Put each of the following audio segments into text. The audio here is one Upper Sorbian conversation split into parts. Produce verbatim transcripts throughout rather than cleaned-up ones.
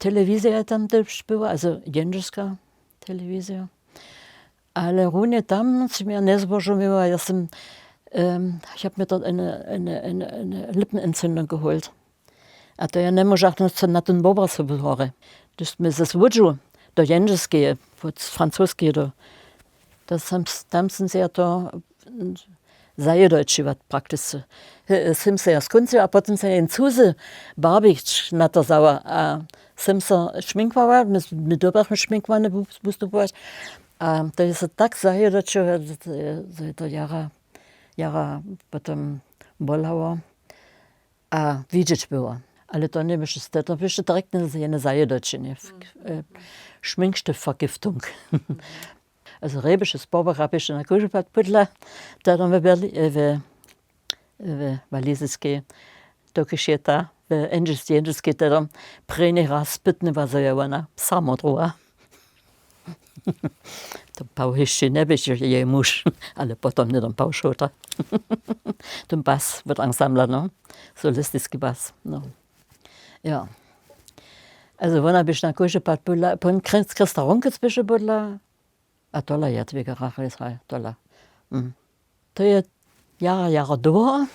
Telewizija tam tež była, also jendźelska telewizija. Ale runje tam sym ja njezbožomiła, ja sym, um, ja hab mi to ene, ene, ene, ene Lippenentzündung geholt. A to ja njemóžach na ten bobras hory. Hdyž smy ze słódźu do jendźelskeje, wot francuskeje do, to sam, tam sym se ja to zajědojčiła praktisce. Sym se ja skónčiła a potom se jen cuzy barbić na to wzała a sym se šminkwała, my dobrjechmy šminkowanje wustupować. A to je se tak zajědojčiło, zo je to jara, jara potom bolało a widźeć było. Ale to njeběše ste to běše direktne jene zajědojčenje, šminkšty vergiftung. Also rjeběše spoboch a běše na kóžepad pudla, tehdom w berli w walizyskej, dokelž je ta w jendźelskej tedom prěni raz pytnyła zo je wona samo druha. To pał hišće njeběše jej muž, ale potom hnydom pał šołta. Ten bas wot ansambla no, solistiski bas no. Jo. Also wona běše na kóžepad pudla pon christa runkec běše budla. A tola jadwiga rachlis haj tola. To je jara jara dołho.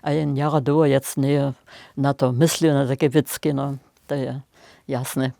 A jen jara dołho jec njeje na to myslił na take wěcki no. To je jasne.